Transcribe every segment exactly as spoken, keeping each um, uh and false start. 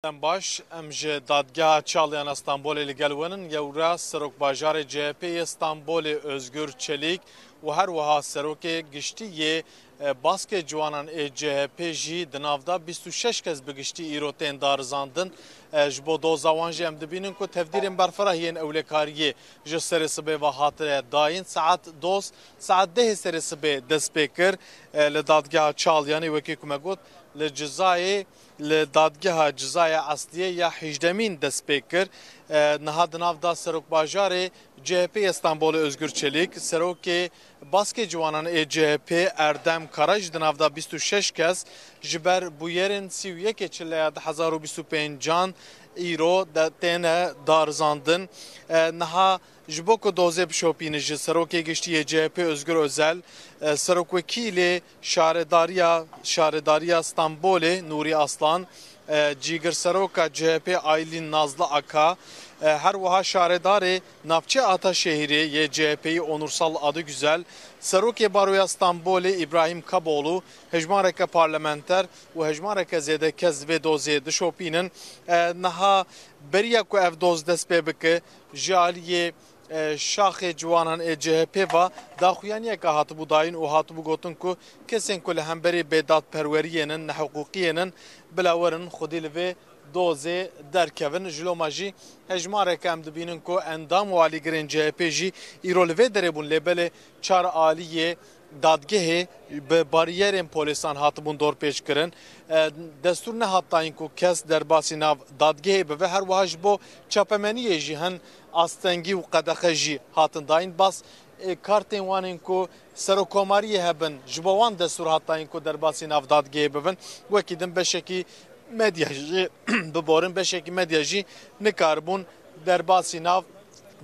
Dem baş, em ji Dadgeha Çalyan a Stenbolê li gel we nin. Yewra Serokbajarê C H P yê Stenbolê Özgür Çelik û her wiha Serokê Giştî yê, e, Baskê Ciwanan ê C H P jî di nav de bîst û şeş kes bi giştî îro tên darizandin. E, ji bo doza wan jî em dibînin ku tevdîrên berfireh yên ewlekariyê ji serê sibê ve hatine dayîn. Saet dos, saet dehê serê sibê dest pê kir, e, li Dadgeha Çalyanê, wekî ku me got, li cizayê li dadgeha cizaya esliyê ya hêjdemîn dest pê kir. E, niha di nav da Serokbajarê C H P yê Stenbolê Özgür Çelik, Serokê Baskê Ciwanan ê C H P Erdem Kara jî di nav da bîst û şeş kes ji ber bûyerên sî û yekê Çileya du hezar û bîst û pêncan îro de têne darizandin. E, niha Ji bo ku dozê bişopîne, ji Serokê Giştî yê C H P Özgür Özel, e, Serokwekîlê Şaredariya, Şaredariya Stenbolê Nûrî Aslan, e, Cîgirseroka C H P Aylîn Nazlı Aka, e, her wiha Şaredarê Navçeya Ataşehîrê yê C H P'yê Onursal Adıgüzel, Serokê Baroya Stenbolê Îbrahîm Kaboğlu, hejmareke parlamenter û hejmareke zêde kes vê dozê dişopînin. E, niha beriya ku ev doz dest pê bike, ji aliyê e, şaxê ciwanan ê C H P ve daxuyaniyeke hatibû dayîn û hatibû gotin ku kesên ku li hemberî bêdadperweriyê nin, nehiqûqiyê nin, bila werin xwedî li vê dozê derkevin. Ji loma jî hejmareke em dibînin ku endam û alîgirên C H P jî îro li vê derê bûn, lê belê çar aliyê dadgehê bi bariyerên polîsan hatibûn dorpêçkirin. E, destûr nehat dayîn ku kes derbasî nav dadgehê bibe. Her wiha ji bo çapemeniyê jî hin astengî û qedexe jî hatin dayîn. Bas, e, kartên wan ên ku serokkomariyê hebin, ji bo wan destûr hat dayîn ku derbasî nav dadgehê bibin. Wekî din beşekî medya jî biborin, beşekî medya jî nikaribûn derbasî nav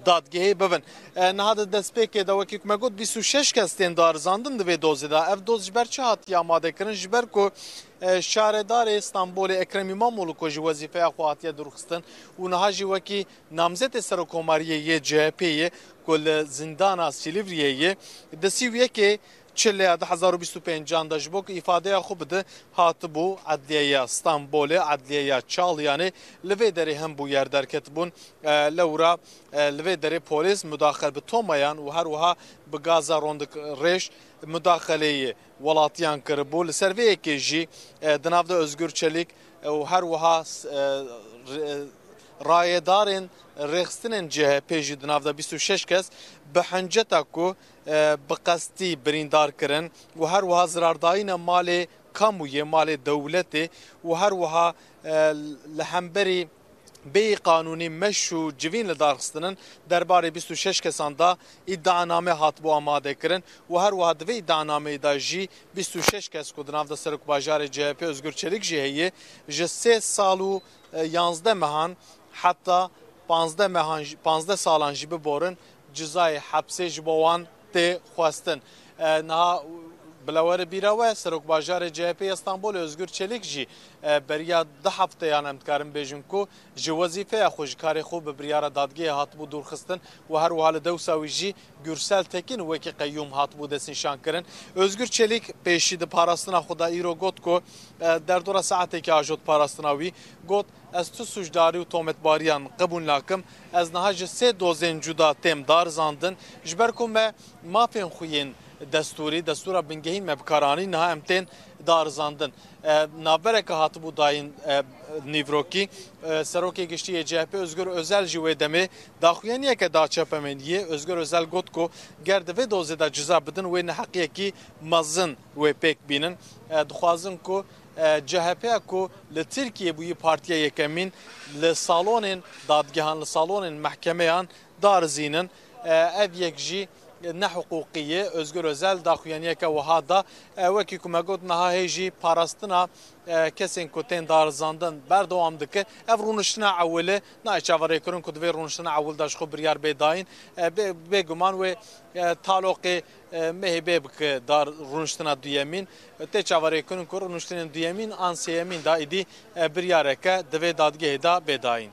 dadgehê bibin. E, niha di destpêkê de, wekî ku me got, bîst û şeş kes tên darizandin di vê dozê de. Ev doz ji ber çi hatiye amadekirin? Ji ber ku, e, Şaredarê Stenbolê Ekrem Îmamoğlu ku ji wezîfeya xwe hatiye dûrxistin û niha jî wekî namzetê serokkomariyê yê C H P'ê ye ku li zindana Silîvriyê ye, di sî û yekê Çileya du hezar û bîst û pêncan de ji bo ku îfadeya xwe bide, hatibû Edliyeya Stenbolê, Edliyeya Çalyanê, li vê derê him bûyer derketibûn. E, lewra, e, li vê derê polîs mudaxel bi tomayan û her wiha bi gaza rondik rêj mudaxeleyê welatiyan kiribû. Li ser vê yekê jî, e, di nav de Özgür Çelik, e, û her wiha, e, r-, e, rayedarên rêxistinên C H P jî di nav de bîst û şeş kes bi hinceta ku, e, bi qestî birîndar kirin û her wiha zirardayîna malê kamûyê, malê dewletê û her wiha, e, li hemberî bêyî qanûnî meş û civîn li dar xistinin, derbarê bîst û şeş kesan de îdianame hatibû amade kirin û her wiha di vê îdianameyê de jî bîst û şeş kes ku di nav de Serokbajarê C H P Özgür Çelik jî heye, ji sê sal û, e, yanzdeh mehan heta panzdeh mehan jî, panzdeh salan jî biborin, cizayê hepsê ji bo wan tê xwestin. E, niha bila were bîra we, Serokbajarê C H P yê Stenbolê Özgür Çelik jî, e, beriya du hefteyan em dikarin bêjin ku ji wezîfeya xwe, ji karê xwe bi biryara dadgehê hatibû dûrxistin û her wiha li dewsa wî jî Gürsel Tekin wekî qeyûm hatibû destnîşankirin. Özgür Çelik pêşî di parastina xwe de îro got ku, e, derdora saetekê ajo di parastina wî got, Ez tu sûcdarî û tometbariyan qebûl nakim. Ez niha ji sê dozên cuda têm darizandin. Ji ber ku me mafên xwe yên destûrî, destûra bingehîn me bi kar anî, niha em tên darizandin. E, navbereke hatibû dayîn, e, nîvrokî, e, Serokê Giştî yê C H P Özgür Özel jî wê demê daxuyaniyeke da çapemeniyê. Özgür Özel got ku ger di vê dozê de ciza bidin, wê neheqiyekî mezin wê pêk bînin. E, dixwazin ku, e, C H P ya ku li Tirkiyê bûyî partiya yekemîn, li salonên dadgehan, li salonên mehkemeyan darizînin. E, ev yek jî nehiqûqî ye. Özgür Özel daxuyaniyeke wiha da. E, wekî ku me got, niha hê jî parastina, e, kesên ku tên darizandin berdewam dike. Ev rûniştina ewil e. Nayê çaverêkirin ku di vê rûniştina ewil de ji xwe biryar bê dayîn. E, bê, bêguman wê, e, taloqê, e, mehê bê bike dar rûniştina duyemîn. Tê çaverêkirin ku rûniştinên duyemîn an sêyemîn de êdî, e, biryareke di vê dadgehê de bê dayîn.